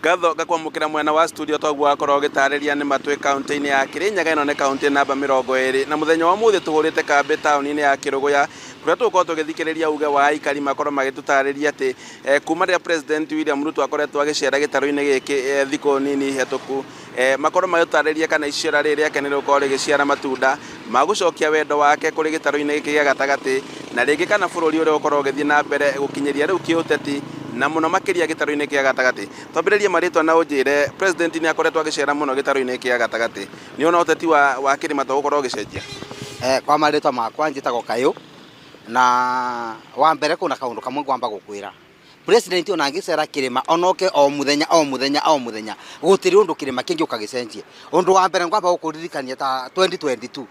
Ngatho ngakwamũkĩra mwena wa studio toguo wakorwo ũgĩtarĩria nĩ matwĩ kaunti-inĩ ya Kĩrĩnyaga. Ĩno nĩ kaunti namba 20 na mũthenya wa ũmũthĩ tũhũrĩte kambĩ taũni-inĩ ya Kĩrũgũya, kũrĩa tũgũkorwo tũgĩthikĩrĩria uge wa aikari makorwo magĩtũtarĩria atĩ kuma rĩrĩa President William Ruto akoretwo agĩcera gĩtarũ-inĩ gĩkĩ thikũ nini hetũku, makorwo magĩtũtarĩria kana icera rĩrĩ rĩake nĩ rĩgũkorwo rĩgĩciara matunda ma gũcokia wendo wake kũrĩ gĩtarũ-inĩ gĩkĩ gĩa gatagatĩ, na rĩngĩ kana bũrũri ũrĩa ũgũkorwo ũgĩthiĩ na mbere gũkinyĩria rĩu kĩũteti na mũno makĩria gĩtarũ-inĩ kĩa gatagatĩ. Twambĩrĩrie marĩtwa na ũnjĩre, President nĩ akoretwo agĩcera mũno gĩtarũ-inĩ kĩa gatagatĩ, nĩ ũrona ũteti wa kĩrĩma to gũkorwo ũgĩcenjia? Kwa marĩtwa makwa njĩtagwo Kayũ, na wa mbere kwĩna kaũndũ kamwe ngwamba gũkwĩra. President ona angĩcera kĩrĩma onoke o mũthenya o mũthenya o mũthenya, gũtirĩ ũndũ kĩrĩma kĩngĩũka gĩcenjie. Ũndũ wa mbere ngwamba gũkũririkania ta 2022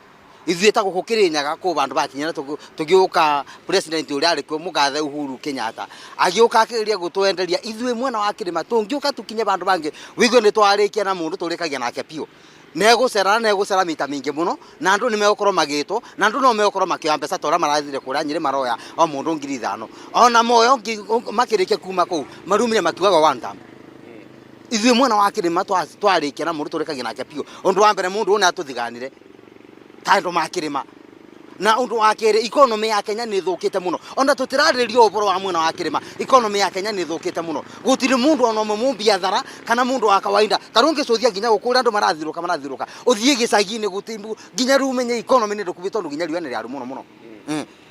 ithuĩ ta gũkũ Kĩrĩnyaga kũ vandũ bakinyĩra tũgĩũka president ũrĩa arĩ kuo mũgathe Uhuru Kenyatta agĩũka akĩgeria gũtwenderia ithuĩ mwena wa kĩrĩma, tũngĩũka tũkinye vandũ bangĩ wĩigue nĩ twarĩkia na mũndũ tũrĩkagia nake biũ. Negũcera na negũcera mita mingĩ mũno, na andũ nĩ megũkorwo magĩtwo, na andũ no megũkorwo makĩoya mbeca ta ũrĩa marathire kũrĩa Nyĩrĩ, maroya o mũndũ 5,000. Ona moyo makĩrĩkia kuma kũu marumire makiugaga one term. Ithuĩ mwena wa kĩrĩma twarĩkia na mũndũ tũrĩkagia nake biũ. Ũndũ wa mbere, mũndũ ũyũ nĩ atũthiganire ta andũ ma kĩrĩma. Na ũndũ wa kerĩ, economy ya Kenya nĩ ĩthũkĩte mũno. Ona tũtirarĩrĩria ũhoro wa mwena wa kĩrĩma, economy ya Kenya nĩ ĩthũkĩte mũno. Gũtirĩ mũndũ ona ũmwe mũmbiathara kana mũndũ wa kawaida ta rĩu ũngĩcũthia nginya gũkũ ũrĩa andũ marathirũka marathirũka, ũthiĩ gĩcagi-inĩ gũtirĩ nginya rĩu ũmenye economy nĩ ndũku tondũ nginya riũa nĩ rĩaru mũno mũno.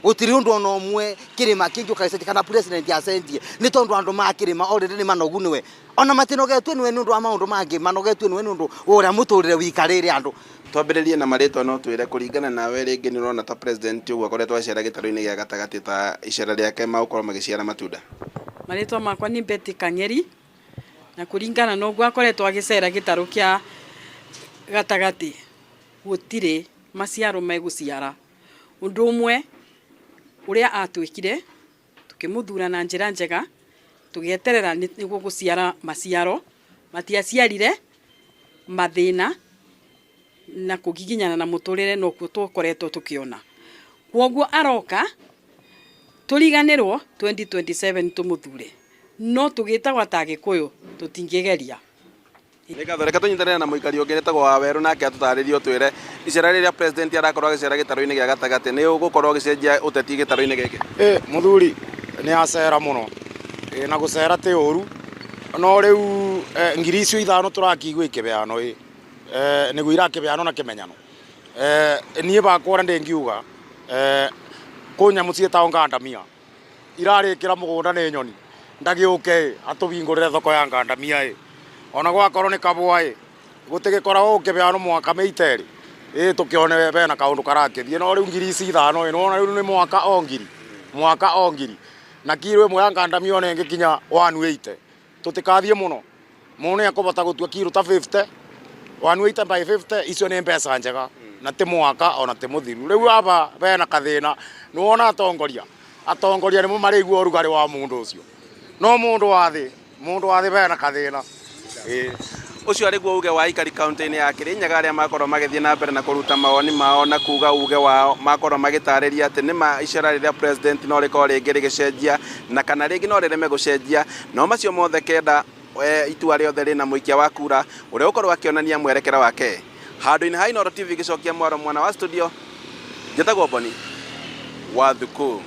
Gũtirĩ ũndũ ona ũmwe kĩrĩma kĩngĩũka gĩcenjie kana president acenjie, nĩ tondũ andũ ma kĩrĩma already nĩ manogu nĩwe. Ona matinogetio nĩwe nĩ ũndũ wa maũndũ mangĩ, manogetio nĩwe nĩ ũndũ wa ũrĩa mũtũrĩre wikarĩire andũ. Twambĩrĩrie na marĩtwa, no twĩre kũringana nawe rĩngĩ nĩ ũrona ta president ũguo akoretwo acera gĩtarũ-inĩ gĩa gatagatĩ ta icera rĩake magũkorwo magĩciara matunda? Marĩtwa makwa nĩ Betty Kang'eri, na kũringana na ũguo akoretwo agĩcera gĩtarũ kĩa gatagatĩ, gũtirĩ maciaro megũciara. Ũndũ ũmwe ũrĩa atwĩkire, tũkĩmũthura na njĩra njega, tũgĩeterera nĩguo gũciara maciaro, matiaciarire mathĩna na kũgiginyana na mũtũrĩre nokuo tũkoretwo tũkĩona. Kwoguo aroka tũriganĩrwo 2027 tũmũthure, no tũgĩtagwo ta Agĩkũyũ tũtingĩgeria. Nĩ ngatho. Reke tũnyitanĩre na mũikari ũngĩ wĩtagwo Wawerũ, nake atũtarĩrie ũtwĩre icera rĩrĩa president arakorwo agĩcera gĩtarũ-inĩ gĩa gatagatĩ nĩ ũgũkorwo ũgĩcenjia ũteti gĩtarũ-inĩ gĩkĩ. Ĩ mũthuri nĩ acera mũno. Ĩ na gũcera ti ũru, no rĩu 5,000 tũrakĩigua ikĩbeanwo ĩ, nĩguo irakĩbeanwo na kĩmenyano. Niĩ bakwa ũrĩa ndĩngiuga, kwĩ nyamũ ciĩtagwo ngandamia, irarĩkĩra mũgũnda nĩ nyoni, ndagĩũke ĩ atũhingũrĩre thoko ya ngandamia ĩ, ona gwakorwo nĩ kabũa ĩ, gũtigĩkoragwo gũkĩbeanwo mwaka mĩita ĩrĩ, ĩ tũkĩone bena kaũndũ karakĩthiĩ, no rĩu 5,000 ĩ, nĩwona rĩu nĩ mwaka o ngiri, mwaka o ngiri, na kiro ĩmwe ya ngandamia ona ĩngĩkinya 180, tũtikathiĩ mũno, mũndũ nĩ ekũbota gũtua kiro ta 50, 180 by 50, icio nĩ mbeca njega, na ti mwaka ona ti mũthiru. Rĩu aba bena kathĩna, nĩwona atongoria, atongoria nĩmo marĩigua ũrugarĩ wa mũndũ ũcio, no mũndũ wa thĩ, mũndũ wa thĩ bena kathĩna, ĩĩ. Ũcio arĩ guo uge wa aikari kaunti-inĩ ya Kĩrĩnyaga arĩa makorwo magĩthiĩ na mbere na kũruta mawoni mao na kuga uge wao, makorwo magĩtarĩria atĩ nĩma icera rĩrĩa president no rĩkorwo rĩngĩ rĩgĩcenjia na kana rĩngĩ no rĩreme gũcenjia, no macio mothe kenda itua rĩothe rĩna mũikia wa kura ũrĩa ũkorwo akĩonania mwerekera wake. Handũ-inĩ ha Inooro TV gĩcokia mwaro mwana wa studio, njĩtagwo Boni wa Thuku.